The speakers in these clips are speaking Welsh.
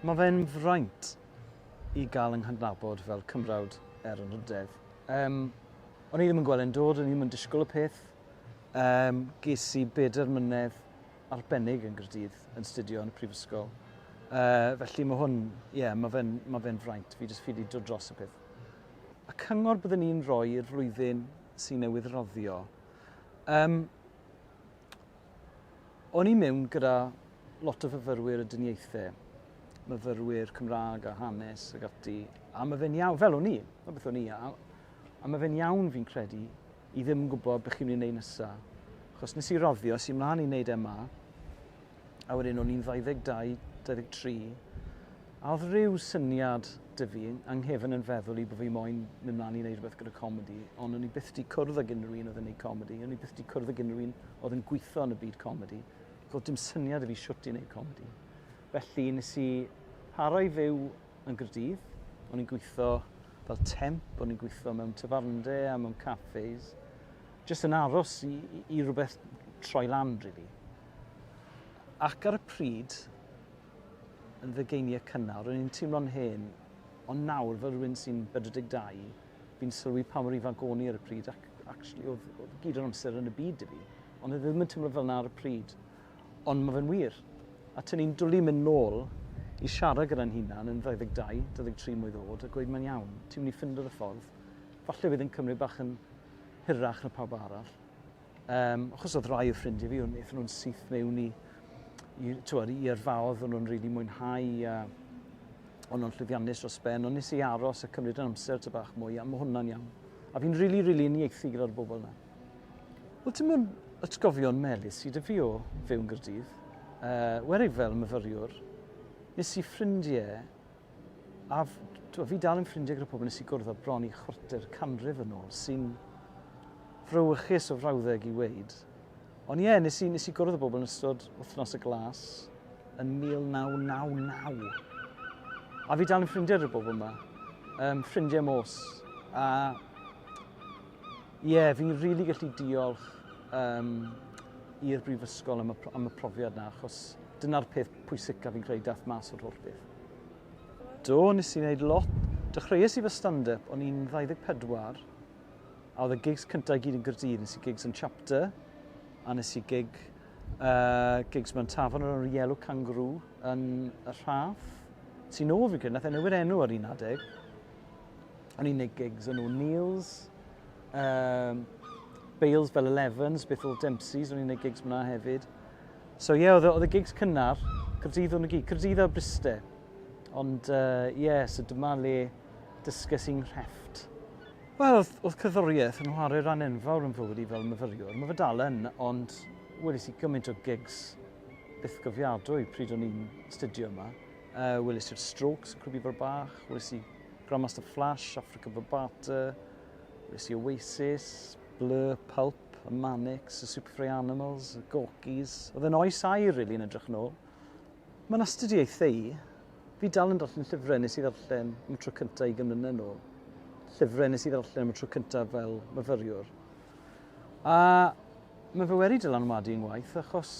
Mae fe'n fraint i gael yng nghydnabod fel Cymrawd er Anrhydedd. Um, o'n i ddim yn gweld e'n dod, o'n i ddim yn disgwyl y peth. Um, ges i bedair mlynedd arbennig yn Gaerdydd yn studio yn y prifysgol. Uh, felly mae hwn, ie, yeah, mae fe'n ma fe fraint. Fi jyst ffili dod dros y peth. Y cyngor byddwn i'n rhoi i'r flwyddyn sy'n newydd roddio, um, O'n i mewn gyda lot o fyfyrwyr y dyniaethau, myfyrwyr Cymraeg a hanes ac ati, a mae fe'n iawn, fel o'n i, na beth o'n i, a, a mae fe'n iawn fi'n credu i ddim yn gwybod beth chi'n mynd i wneud nesaf. Achos nes i roddio, es i mlaen i wneud MA, a wedyn o'n i'n 22, 23, a oedd rhyw syniad 'da fi, yng nghefn yn feddwl i bod fi moyn mynd mlaen i wneud rhywbeth gyda comedi, ond o'n i byth 'di cwrdd ag unrhyw un oedd yn gwneud comedi, o'n i byth 'di cwrdd ag unrhyw un oedd yn gweithio yn y byd comedi, ac oedd dim syniad 'da fi shwt i wneud comedi. Felly nes i para i fyw yn Gaerdydd, o'n i'n gweithio fel temp, o'n i'n gweithio mewn tafarndai a mewn cafes, jyst yn aros i, i, i rhywbeth troi lan, really. Ac ar y pryd, yn fy cynnar, o'n i'n teimlo'n hen, ond nawr, fel rhywun sy'n 42, fi'n sylwi pa mor ifanc o'n i ar y pryd, ac actually, oedd, oedd gyd o'r amser yn y byd i fi, ond oedd ddim yn teimlo fel 'na ar y pryd. Ond mae fe'n wir. A tyn ni'n dwlu mynd nôl i siarad gyda'n hunan yn 22, 23 mlwydd oed, a gweud mae'n iawn, ti'n mynd i ffindo dy ffordd. Falle fydd yn cymryd bach yn hirach na pawb arall. Um, achos oedd rai o ffrindiau fi, wnaethon nhw'n syth mewn i, i, tywed, i yrfaodd, o'n nhw'n rili really mwynhau a o'n nhw'n llwyddiannus dros ben, ond nes i aros a cymryd yn amser ty bach mwy, a mae hwnna'n iawn. A fi'n rili, really, rili really uniaethu gyda'r bobl yna. Wel, ti'n mynd atgofion melys i dy fi o fyw yn Gaerdydd. Uh, Werig fel myfyriwr, nes i ffrindiau A fi dal yn ffrindiau gyda pobl nes i gwrdd â bron i chwarter canrif yn ôl, sy'n frawychus o frawddeg i weud. Ond ie, yeah, nes i, nes i gwrdd â bobl yn ystod wythnos y glas yn 1999. A fi dal yn ffrindiau gyda'r bobl yma. Um, ffrindiau mos. A ie, yeah, fi'n rili really gallu diolch um, i'r brifysgol am y, am y profiad na, achos dyna'r peth pwysica fi'n credu dath mas o'r holl beth. Do, nes i wneud lot. Dechreuais i fy stand-up, o'n i'n 24, a oedd y gigs cyntaf i gyd yn Gaerdydd. Nes i gigs yn Chapter, a nes i gig, uh, gigs mewn tafarn o'r enw Yellow Kangaroo yn y Rhath. Ti'n ôl fi'n credu, nath e newid enw ar un adeg. O'n i'n neud gigs yn O'Neill's, um, Bales fel Elevens, beth oedd Dempsey's, o'n i'n neud gigs fyna hefyd. So ie, yeah, oedd y gigs cynnar, Caerdydd o'n y gyd, Caerdydd a Bryste. Ond ie, uh, yeah, so dyma le dysges i'n nghrefft. Wel, oedd, oedd cerddoriaeth yn chwarae rhan enfawr yn fywyd i fel myfyriwr. Mae fe dal yn, ond weles i gymaint o gigs bythgofiadwy pryd o'n i'n studio yma. Uh, weles i'r Strokes yn Clwb Ifor Bach, weles i Grandmaster Flash, Africa Bambaataa, weles i Oasis, Blur, Pulp, y Manics, y Super Furry Animals, y Gorkies. Oedd e'n oes aur, really, yn edrych nôl. Mae'n astudiaethau i. Fi dal yn darllen llyfrau nes i ddarllen am y tro cyntaf i mlynedd nôl. Llyfrau nes i ddarllen am y tro cyntaf fel myfyriwr. A mae fe wedi dylanwadu yng ngwaith achos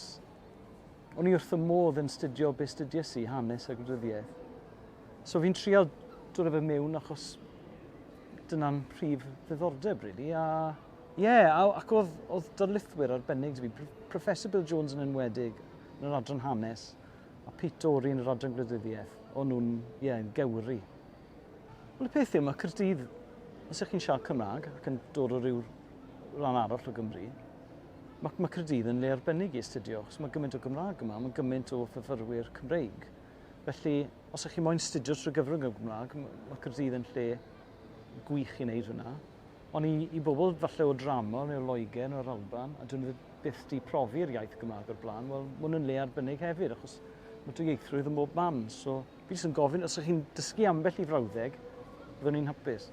o'n i wrth y modd yn studio be studies i, hanes a gwleidyddiaeth. So fi'n trial dod â fe mewn achos dyna'n prif ddiddordeb, really. A Ie, yeah, ac oedd, oedd darlithwyr arbennig 'da fi. Professor Bill Jones yn enwedig yn yr adran hanes, a Pete Dorey yn yr adran gwleidyddiaeth. O'n nhw'n, ie, yeah, yn gewri. Wel, y peth yw, mae Caerdydd, os ydych chi'n siarad Cymraeg ac yn dod o ryw ran arall o Gymru, mae, mae Caerdydd yn le arbennig i astudio, achos mae gymaint o Gymraeg yma, mae gymaint o fyfyrwyr Cymreig. Felly, os ydych chi moyn astudio trwy gyfrwng y Gymraeg, mae Caerdydd yn lle gwych i wneud hwnna. Ond i, i bobl falle o dramor neu o Loegr neu o'r Alban, a dyn nhw byth di profi'r iaith Gymraeg o'r blaen, wel, mae hwn yn le arbennig hefyd, achos mae dwyieithrwydd yn bob man. So, fi jyst yn gofyn, os ydych chi'n dysgu ambell i frawddeg, byddwn ni'n hapus.